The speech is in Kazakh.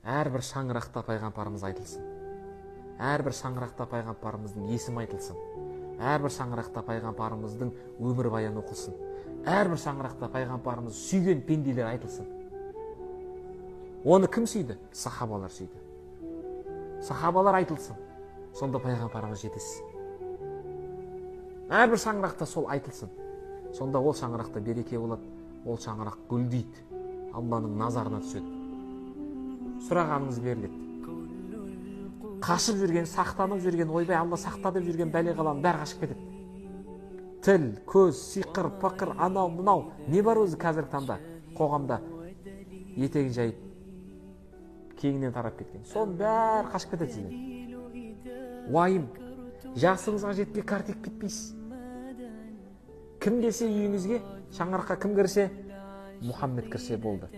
Әрбір шаңырақта пайғамбарымыз айтылсын. Әрбір шаңырақта пайғамбарымыздың есімі айтылсын. Әрбір шаңырақта пайғамбарымыздың өмірбаяны оқылсын. Әрбір шаңырақта пайғамбарымыз сүйген пенделер айтылсын. Оны кім сүйді? Сахабалар сүйді. Сахабалар айтылсын. Сонда пайғамбарымыз жетесіз. Әрбір шаңырақта сол айтылсын. Сонда ол шаңырақта береке болады, ол шаңырақ гүлдейді, Алланың назарына түседі. Сұрағаныңыз беріледі. Қашып жүрген, сақтанып жүрген, ойбай Алла сақта деп жүрген бәле қаланың бәрі қашып кетеді. Тіл, көз, сиқыр, пықыр, анау, мынау, не бар өзі қазіргі таңда қоғамда етегін жайып кеңінен тарап кеткен. Соның бәрі қашып кетеді сізден. Уайым, жасыңызға жетпей қартайып кетпейсіз. Кім келсе үйіңізге, шаңыраққа кім кірсе, Мұхаммед кірсе болды.